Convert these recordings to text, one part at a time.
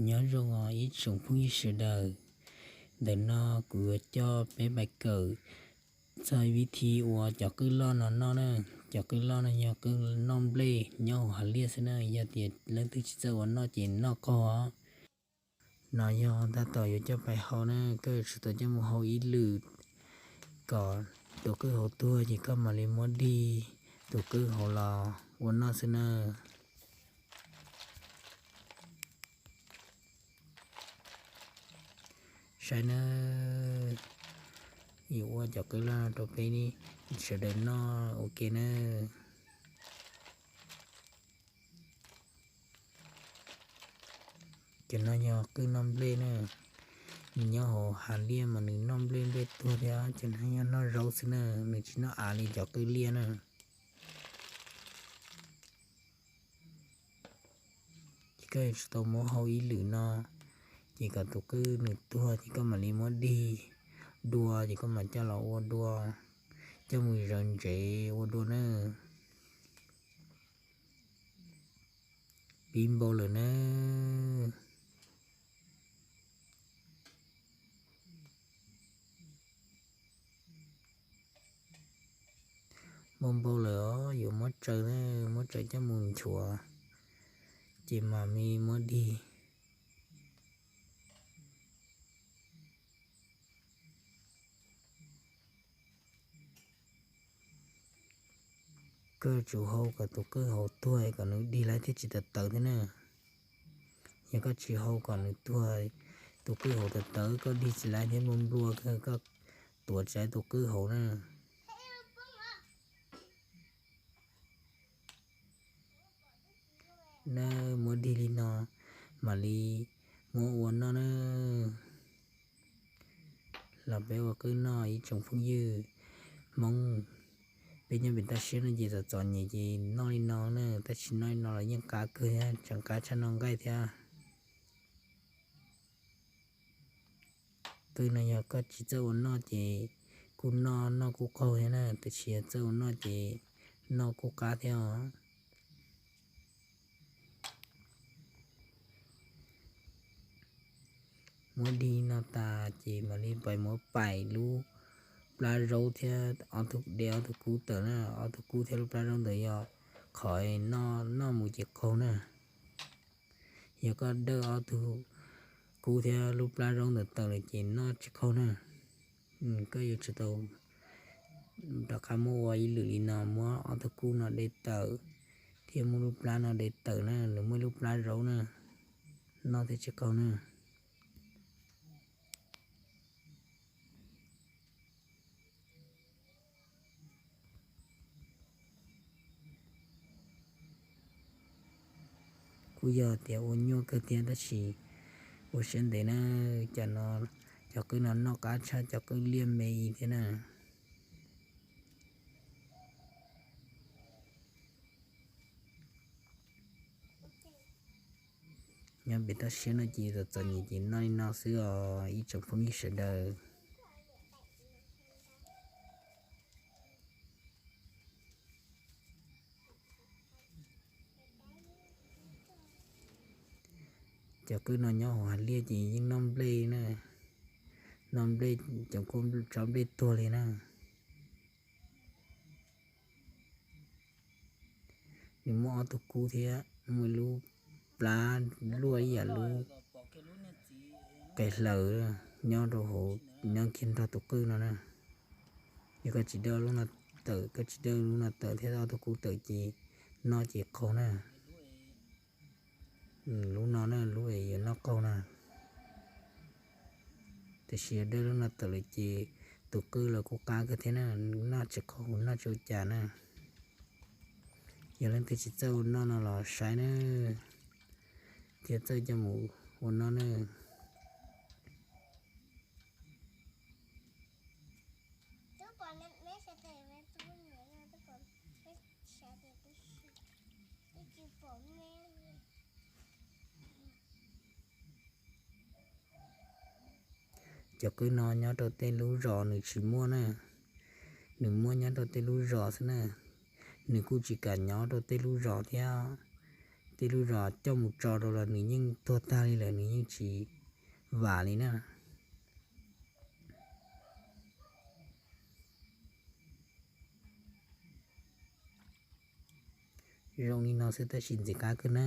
Nyob zoo os ib tsoom phooj ywg sawv daws, ntawm no kuv yuav coj peb pais kawm txog vib thib ua cov qwj loj no noj na. Cov qwj loj no yog qwj noj nplej nyob hauv hav liaj xwb na, yog tias leej twg tsis txawj ua noj ces noj qaug os. No yog tab tom yuav coj pais hau na, koj yuav tsum tau coj mus hau ib lwm kom tus qwj hauv tuag ces koj mam li muab dig tus qwj hauv los ua noj xwb na. Saib nawb, yuav ua cov qwj loj rau peb sawv daws noj ua ke nawb. Cov no yog qwj noj nplej na, nws nyob hauv hav liaj mas nws noj nplej nplej tuag thiab, cov no yog noj zaub xwb na, nws tsis noj av li cov qwj liaj na. Ces koj yuav tsum tau muab hau ib lwm no, ces kom tus qwj nws tuag ces koj mam li muab dig dua ces koj mam coj los ua dua, coj mus zaws ntsev ua dua na. Pib npau lawm na. Npau npau lawm os, yuav muab tsaws na, muab tsaws coj mus nchuav, ces mam li muab dig. Koj tsum hau kom tus qwj hauv tuag kom nws dig laib thiab tsis tawv tawv thiab na. Yog koj tsis hau kom nws tuag, tus qwj hauv tawv tawv koj dig tsis laib thiab nplua nplua kawg, koj tuav tsis laib tus qwj hauv na. Na, muab dig li no mam li muab ua noj na. Los peb ua qwj noj ib tsoom phooj ywg Hmoob. Peb nyob pem toj siab no ces txom txom nyem ces noj li no na, tab sis noj li no los yeej qab kawg thiab, tseem qab tshaj noj nqaij thiab. Qwj no yog koj tsis txawj ua noj ces kuj noj, noj kuj qaug thiab na, tab sis yog txawj ua noj ces noj kuj qab thiab os. Muab dig no tas ces mam li pais muab paim lub plab zaub thiab ob tug, de ob tug kub tawm na, ob tug kub thiab lub plab zaub ntawd yog qhov noj, noj mus ces qaug na. Yog koj dawj ob tug kub thiab lub plab zaub ntawd tawm lawm ces noj tsis qaug na. Koj yuav tsum tau rov qab muab ua ib lwm li no, muab ob tug kub no de tawm thiab muab lub plab no de tawm na, nws muaj ib lub plab zaub na, noj thiaj tsis qaug na. Kuj yog tias ua nyuaj kawg thiab tab sis ua siab ntev na, cov no, cov qwj no noj qab tshaj cov qwj liaj me i thiab na. Nyob pem toj siab no ces txom txom nyem ces noj li no xwb os ib tsoom phooj ywg sawv daws. Cov qwj no nyob hauv hav liaj ces yeej noj nplej na, noj nplej, cov kuj tso nplej tuag li na. Nws muaj ob tug kub thiab muaj ib lub plab luaj ib yam lub qe hlaws nyob rau hauv, nyob kiag nrog tus qwj no na. Yog koj tsis dawj lub no tawm, koj tsis dawj lub no tawm thiab ob tug kub tawm ces noj ces qaug na. Lub no na, lub es yuav noj qaug na. Tiam sis yog dawj lub no tawm lawm ces tus qwj los kuj qab kawg thiab na, noj tsis qaug, noj tsis ua cas na. Yog leej twg tsis txawj ua noj no los saib na, thiab txawj coj mus ua noj na. Cov qwj no nyob rau tej lub zos nws tsis muaj na, nws muaj nyob rau tej lub zos xwb na, nws kuj tsis kam nyob rau tej lub zos thiab. Tej lub zos coj mus tso rau los nws yeej tuag tag li lawm, nws yeej tsis vam li na. Zoo li no xwb tab sis ntxim qab kawg na.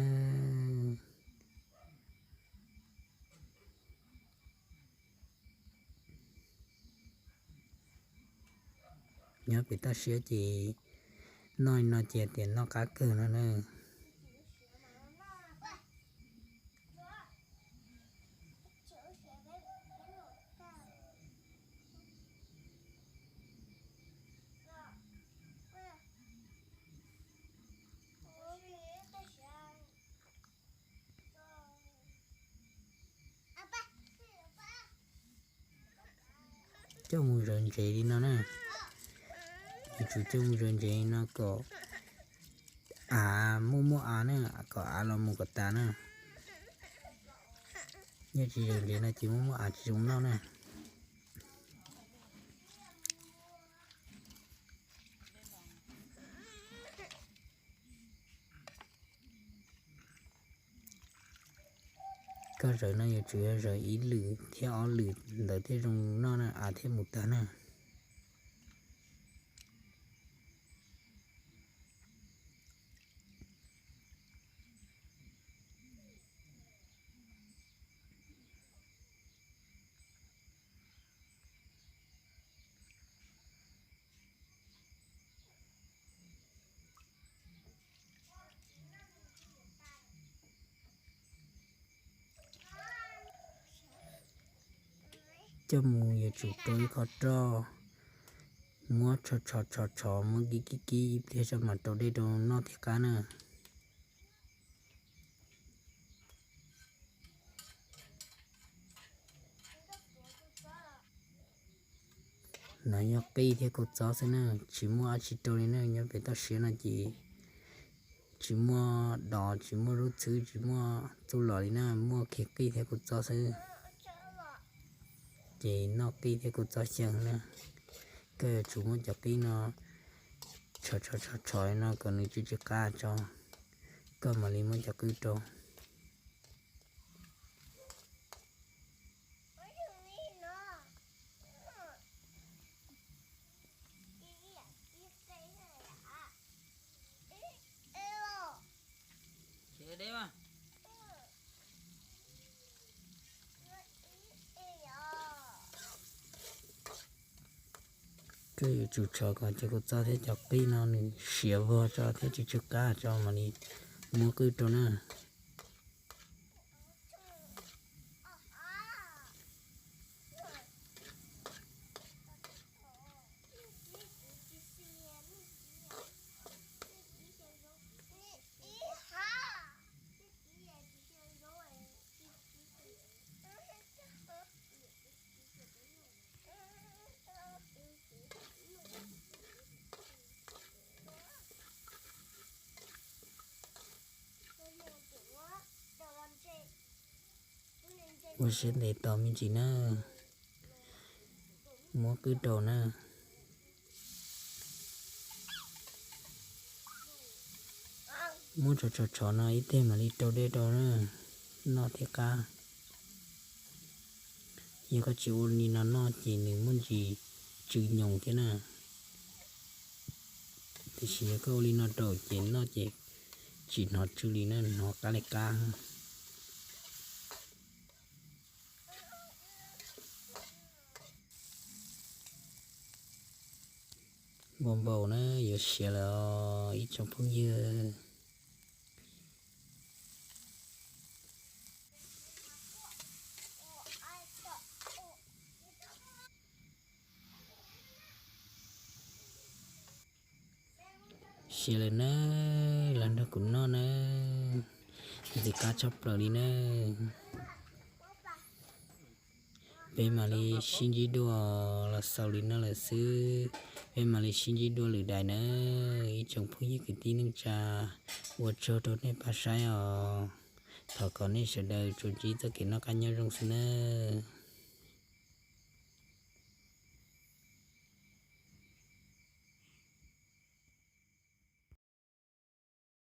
Nyob pem toj siab ces noj no ces tias noj qab kawg no na. Coj mus zawv ntsev li no na. Yuav tsum coj mus zawv ntsev li no kom av muaj muaj av na, kom av los mus kom tas na. Yog tsis zawv ntsev no ces muaj muaj av tsis zoo noj na. Koj zawv no yuav tsum yog zawv ib lwm thiab ob lwm ntawd thiaj zoo noj na, av thiaj mus tag na. Coj mus yuav tsum rau ib qho roj, muab tshov tshov tshov tshov, muab kib kib kib ib pliag tso mam rau dej rau noj thiaj qab na. No yog qij thiab kua txob xwb na, tsis muaj dab tsi rau li na. Nyob pem toj siab no ces tsis muaj dov, tsis muaj lub txhwb, tsis muaj txuj lom li na, muaj kiag qij thiab kua txob xwb. Ces noj qij thiab kua txob xyaw na. Koj yuav tsum muab cov qij no tshov tshov tshov tshov li no kom nws tsw tsw qab tso, koj mam li muab cov qwj rau. Koj yuav tsum tshov kom cov kua txob thiab cov qij no nws siav vog tso thiab tsw tsw qab tso mam li muab qwj rau na. Ua siab ntev tos me ntsis na, muab qwj rau na. Muab tshov tshov tshov no ib teg mam li rau dej rau na, noj thiaj qab. Yog koj tsis ua li no noj ces nws muaj ntsis tsw nyoos thiab na. Tiam sis yog koj ua li no rau ces noj ces tsis hnov tsw li na, hnov qab li qab. Npau npau na, yuav siav lawm os ib tsoom phooj ywg. Siav lawm na, los nrog kuv noj na, ntxim qab tshaj plaws li na. Peb mam li sib ntsib dua, los xaus li no lawm xwb, peb mam li sib ntsib dua lwm daim na. Ib tsoom phooj ywg kwv tij neej tsa, ua tsaug rau nej pab saib os. Thov kom nej sawv daws tsuas ntsib txoj kev noj qab nyob zoo xwb nawb.